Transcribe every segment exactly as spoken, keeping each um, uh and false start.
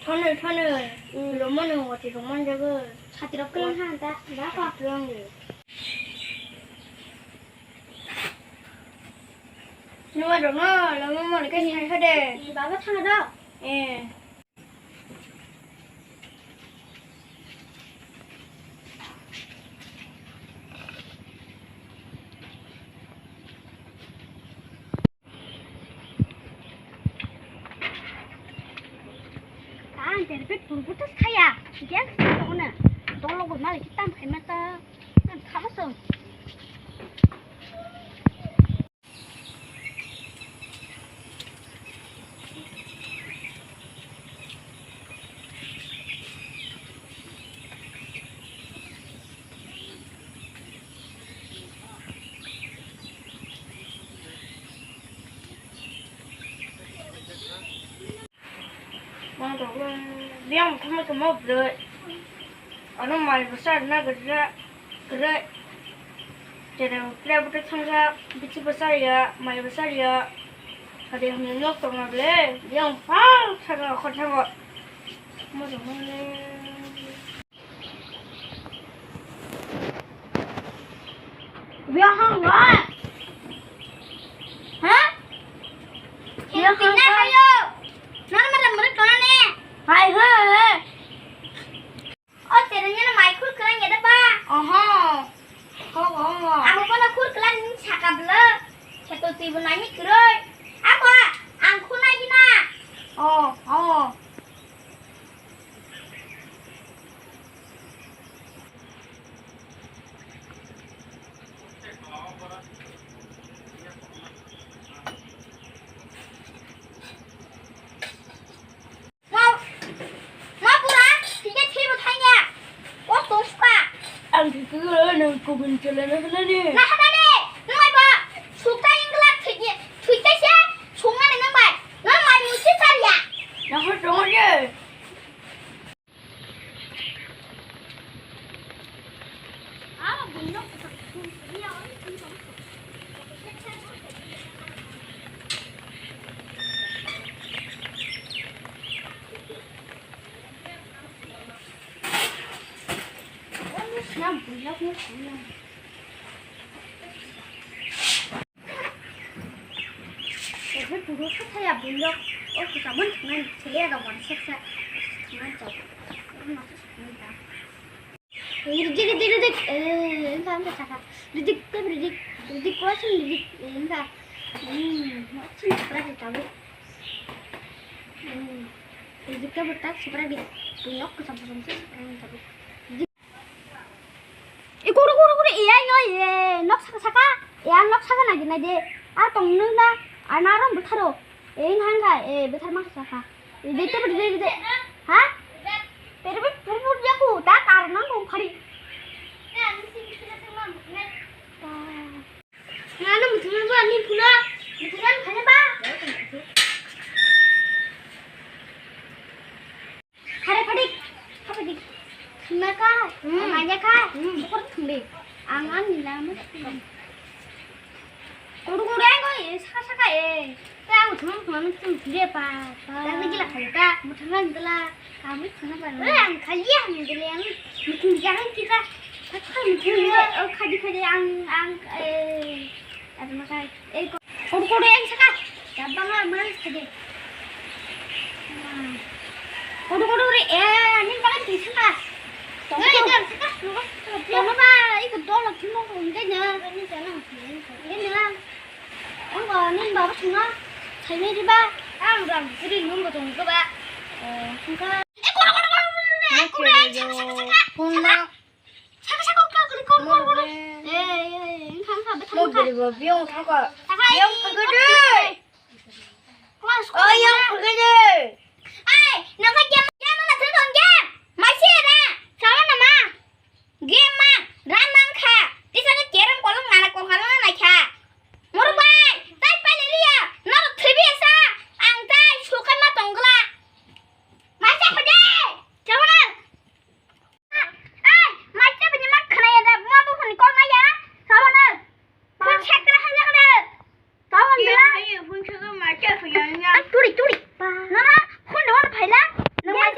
Thani, thani. Hmm. Lomani wati rok manjago. Sati rok kwlwng ha, da, da, pa. Kwlwng di. Numa rok no, lomani khe sai kha de. Hmm, baba thana do. Eh. Ang jerpet purbo ta saya, dia sa tongna. Dolo go mali kitam khai mata. Ang khaba so. Biyang thangma tongma bwrwi. Ano mai bwsa rwna gwnja kwrwi. Jera kra bwtwi thangkha, bithi bwsa ya, mai bwsa ya. Hade hwnwi nok tongma ble, biyang phal thangkha khothango. Mo tongma le. Biyang hang wa. Ha? Biyang hang wa. Nana mata murut kona ne. Hai, hai, hai. O, terengnya na mai khur kerang ya da ba? Oho. Ho, ho, ho. Amo kono khur kerang ni saka bela. Kheto twi bo nai ni keroi. Amo, ang khur nai gina. Oh, oh. Ma, ma pura, thikhe thwibo thangya. O to suka. Ang thikhe nang kubun chalana hanani. Na hanani, nwng bai ba. Sukta inglak thikhe, thwikhe se, sungani nwng bai. Nwng bai musi charya. Na ho tongo je. Ebe puro khe thaya buino o kwchangma thangna thaya rok wan sak sak thangna chao. Oro no se thangna da. Ridik ridik ridik. Eh, wngkha wngkha saka. Ridik tei ridik. Ridik kosong ridik. Eh, wngkha. Hmm, waching sipra se tabuk. Hmm. Ridik tei ridik sipra di. Buino kwchang kwchang se sipra tabuk. Ikuru kuru kuru iya ino iye nok saka saka iya nok saka nagi nai de a tong nung na ana rom bwtharo e hang kha e bwthar ma saka e de te bwthar de ha tere bwthar bwthar ya ku ta kar nang tong phari na no muthung ba ni phuna muthung ba phane ba Hare phadik, hare phadik. Thangna kha, hmm. Thangna kha, hmm. Bokor thangdi. Ang ani lama thangdi. Kodu kodu ai koi, saka saka e. Ta ang thangna thangna thangdi pa. Ta ta gila khala ta. Muthangna gila. Kami thangna pa. Ang khali ang gila ang. Muthung jangan kita. Muthung. Oh khadi khadi ang ang eh. Ada makai. Ei, ko-, kodu kodu yang saka. Jabang ah, mana saka de. Kodu kodu re, eh, nin pakai di saka. Ngai, jar saka. Kono ba, iko dolo kimo ko ngai na. Ngai na. Ang ko nin ba ba sunga. Sai ni ba. Ang ram kiri nung ba tong ko ba. Eh, saka. Eh, kodu kodu kodu re. Kodu yang saka saka saka. Saka saka kok kok kok kok. Eh eh eh engkha engkha bethang engkha. Mobile bo biong thangkha. Biong thangkha de. Klas klas. Oh yang thangkha de. Ai nangkha game game na thang thang game. Maise ra. Sawa na ma. Game ma ra nangkha. Tisa ke kerem kolong nana kong khala na kha. Muru bai. Tai pai le liya. Noro thribi sa. Ang tai sukai ma tongla. Maise khode. Sawa na. Ai, mai chaba ni ma khwnaya da, ma buphani kok naya, sabono. Phun sekra hanya kada. Sabon bila. Ai, phun sekra mai chaba ya. Ai, turi, turi. Nana, phun de wan phaila. Nang mai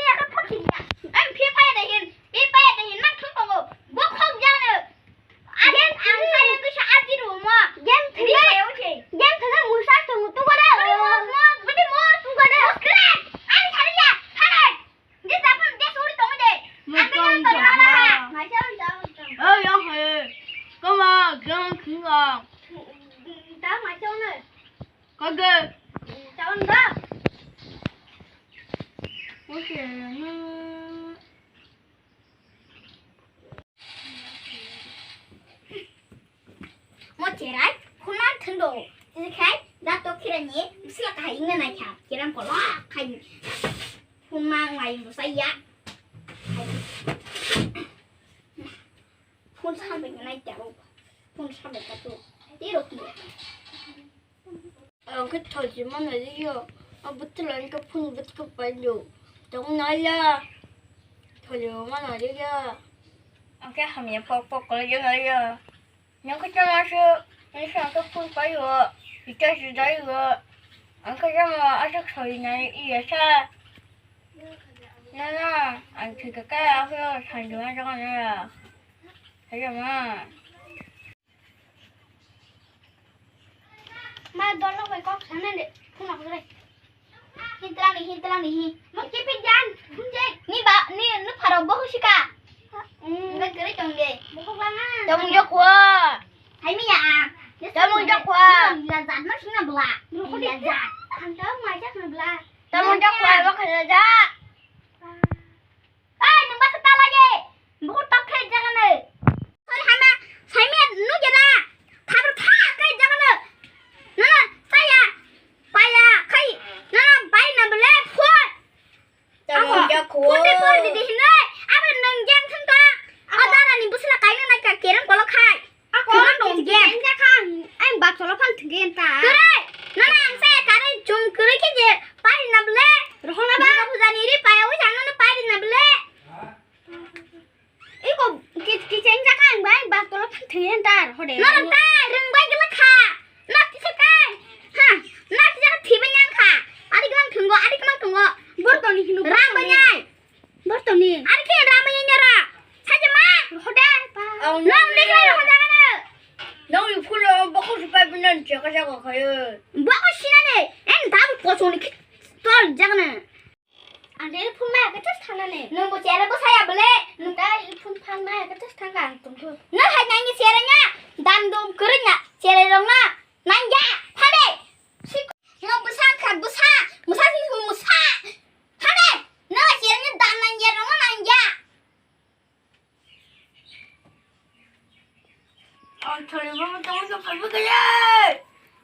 Oke. Tahun dah. Mo cherai, phone ma thwng do. Tini khai, da to khira ni, bisla kahai ingna nai kha. Kiram kolok khai. Phone ma ngai mo saya. Phone sa bai nai ta ro. Phone sa bai ka to. Ti ro ki. Ang khe thoji manai rw yo. A bwtwla ang khe phone bwtwkhe pai do. Tong nai ya. Thoji manai rw ya. Ang khe hamya pok pok kwlai ya nai ya. Nang khe tamo aswk, nang khe ang khe phone pai o. Recharge rijai o. Ang khe tamo aswk soi nai ya sa. Na na, ang thwi khe kaya khe sandi ma jaga na ya. Kaya ma. Ma, dol rok bai kok sana de, phone rok bai. Hintlang ni, hintlang ni, hi. Mo kipi jan, phone je. Ni ba, ni, ni pharo bo husika. Hmm. Ngai kere tong de. Bo kok langa. Tamung jokwa. Hai mi ya. Tamung jokwa. Ni la jat ma sina bla. Ni la jat. Ang tau ma jak na bla. Tamung jokwa, bo khala ja. Ai, nwng basa ta lagi. Buku tok khe jaga no. Sorry, hama, saimia nugya na. Thabra tha khe jaga no. Nono, saya, paya, khai, nono, bai na bole, phone. Tamung jakhu. Phone de por di de hinoi. Abo nwng jang thang ka. Adara ni busla kaina nai ka kerang kolo khai. Ako, thwngna tong khe. Ang jak kha, ang, ang bak cholo phang thwngkhe ta. Kwrwi, nono ang saya karwi chum kwrwi khe je pari na bole. Rohorna ba? Duga puja ni ri paya wi jang nono pari na bole. Iko ki-, kicheng jak kha ang bai bak cholo phang thwngkhe ta rohor de. Nono ta rwng bai gila kha. Nok kisa kai. Ha, nok kisa kha thibai nang kha. Ari kemang thwngo, ari kemang thwngo. Bortoni hino. Ram bai nai. Bortoni. Ari khe ram bai nai ra. Saja ma. Rohor de. Ang nang ni khlai rohor jaga na. Nang ni phone ro bokol si pai binan cheka cheka khayo. Bokol sinane. En dam kosong ni khit tol jaga na. Ang de phone ma ka tas thana ne. Nang bo chere bo saya bole. Nang ta i phone phan ma ka tas thanga ang tum thu. Na hai nang ni chere nya. Dam dum kuri nya. Chere rong na. Nang ya. Thade. Sik. Nang bwsa kha bwsa. Bwsa si bwsa. Thade. Na chere nya dam nang ya rong nang ya. Ang thori mama tong sa phabi kaya.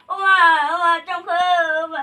Oma, oma tong kho, oma.